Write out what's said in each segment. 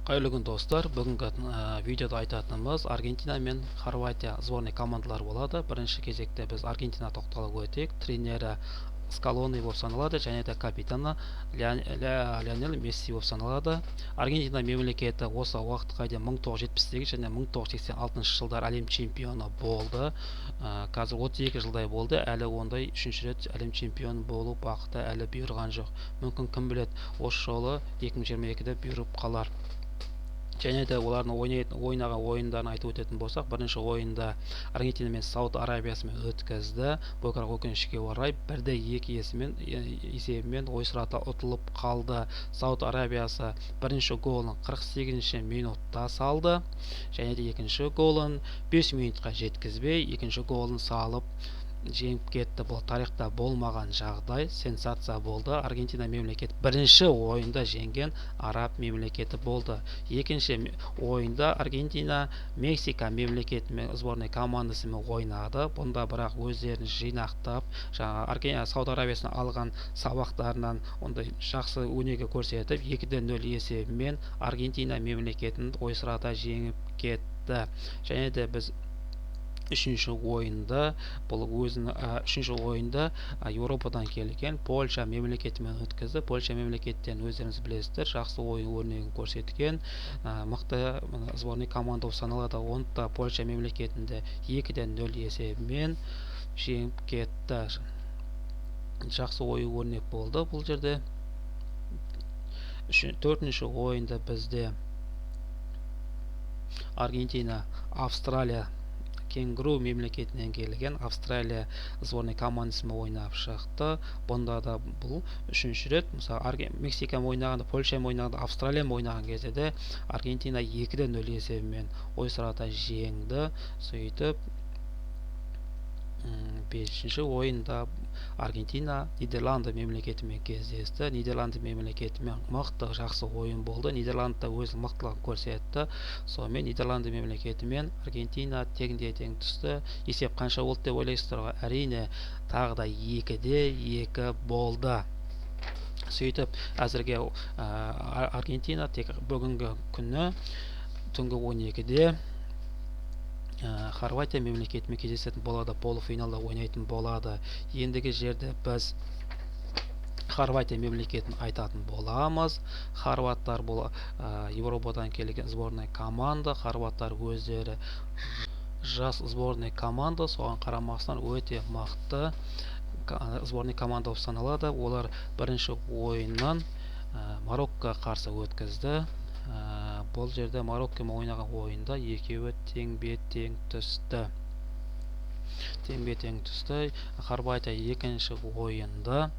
Қайырлы күн, достар! Бүгінгі видеода айтатынымыз Аргентина мен Хорватия сборный командалары болады. Бірінші кезекте біз Аргентина тоқталып өтейік. Тренері Скалони болып саналады және де капитаны Лионель Месси болып саналады. Аргентина мемлекеті осы уақытқа дейін 1978 және 1986 жылдары әлем чемпионы болды. Қазір 32 жылдай болды, әлі ондай үшінші рет әлем чемпионы болу бақыты әлі бұйырған жоқ. Мүмкін, кім біледі, осы жолы 2022-де бұйырып қалар. Және де олардың ойнаған ойындарын айтып өтетін болсақ, бірінші ойында Аргентина мен Сауд Арабиясымен өткізді. Бірақ өкінішке орай, 1-2 есебімен ойсырата ұтылып қалды. Сауд Арабиясы бірінші голын 48 минутта салды және де екінші голын 5 минутқа жеткізбей, екінші голын салып, жеңіп кетті. Бұл тарихта болмаған жағдай, сенсация болды. Аргентина мемлекеті бірінші ойында жеңген араб мемлекеті болды. Екінші ойында Аргентина Мексика мемлекетімен, сборный командасымен ойнады. Бұнда бірақ өздерін жинақтап, жаңағы Сауд Арабиясынан алған сабақтарынан ондай жақсы өнеге көрсетіп, 2-0 есебімен Аргентина мемлекетін ойсырата жеңіп кетті. Және де біз үшінші ойында, бұл өзінің үшінші ойында Еуропадан келген Польша мемлекетімен өткізді. Польша мемлекеттен, өздеріңіз білесіздер, жақсы ойын өрнегін көрсеткен мықты сборный команда болып саналады. Оны да Польша мемлекетінде 2-0 есебімен жеңіп кетті. Жақсы ойын өрнек болды бұл жерде. Төртінші ойында бізде Аргентина Австралия, кенгуру мемлекетінен келген Австралия сборный командасымен ойнап шықты. Бұнда да бұл үшінші рет, мысалы, Мексикамен ойнағанда, Польшамен ойнағанда, Австралиямен ойнаған кезде де Аргентина 2-0 есебімен ойсырата жеңді. Сөйтіп, бесінші ойында Аргентина Нидерланды мемлекетімен кездесті. Нидерланды мемлекетімен мықты, жақсы ойын болды. Нидерланд та өз мықтылығын көрсетті. Сонымен, Нидерланды мемлекетімен Аргентина теңде тең түсті. Есеп қанша болды деп ойлайсыздар ғой? Әрине, тағы да 2-2 болды. Сөйтіп, әзірге Аргентина тек бүгінгі күні түнгі 12-де Хорватия мемлекетімен кездесетін болады, полуфиналда ойнайтын болады. Ендігі жерде біз Хорватия мемлекетін айтатын боламыз. Хорваттар бұл Еуропадан келген сборный команда. Хорваттар өздері жас сборный команда, соған қарамастан өте мықты сборный команда болып саналады. Олар бірінші ойыннан Марокко қарсы өткізді. Бұл жерде Мароккомен ойнаған ойында екеуі теңбе тең түсті, теңбе тең түсті. Хорватия екінші ойында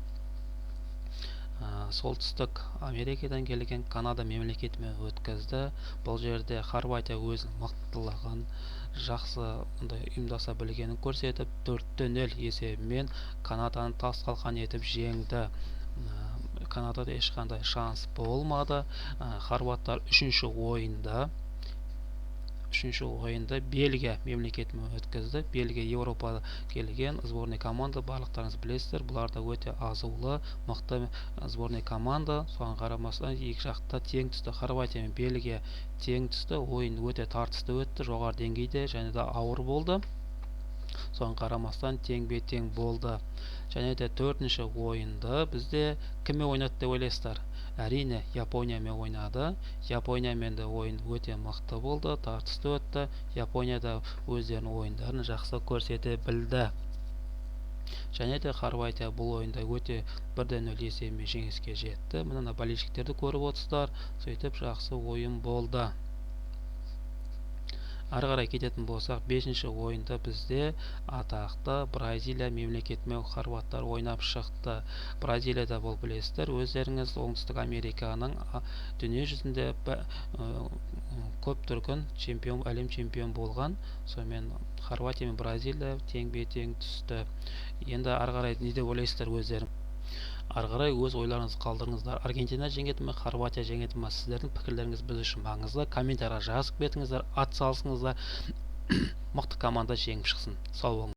Солтүстік Америкадан келген Канада мемлекетімен өткізді. Бұл жерде Хорватия өзінің мықтылығын, жақсы мындай ұйымдаса білгенін көрсетіп, 4-0 есебімен Канаданы тас талқан етіп жеңді. Канадада ешқандай шанс болмады. Хорваттар үшінші ойында Бельгия мемлекетімен өткізді. Бельгия Еуропада келген сборный команда, барлықтарыңыз білесіздер. Бұлар да өте азулы, мықты сборный команда. Соған қарамастан, екі жақта тең түсті. Хорватия мен Бельгия тең түсті. Ойын өте тартысты өтті, жоғары деңгейде және де ауыр болды. Соған қарамастан, теңбе тең болды. Және де төртінші ойынды бізде кіммен ойнады деп ойлайсыздар? Әрине, Япониямен ойнады. Япониямен де ойын өте мықты болды, тартысты өтті. Япония да өздерінің ойындарын жақсы көрсете білді. Және де Хорватия бұл ойында өте 1-0 есебімен жеңіске жетті. Мына болельщиктерді көріп отырсыздар. Сөйтіп, жақсы ойын болды. Ары қарай кететін болсақ, бесінші ойында бізде атақты Бразилия мемлекетімен хорваттар ойнап шықты. Бразилияда, бұл білесіздер өздеріңіз, Оңтүстік Американың дүние жүзінде көп дүркін чемпион, әлем чемпион болған. Сонымен, Хорватия мен Бразилия теңбе тең түсті. Енді ары қарай не деп ойлайсыздар өздерің? Ары қарай өз ойларыңызды қалдырыңыздар. Аргентина жеңеді ме, Хорватия жеңеді ме? Сіздердің пікірлеріңіз біз үшін маңызды. Комментарийға жазып кетіңіздер, ат салысыңыздар. Мықты команда жеңіп шықсын. Сау болыңыз!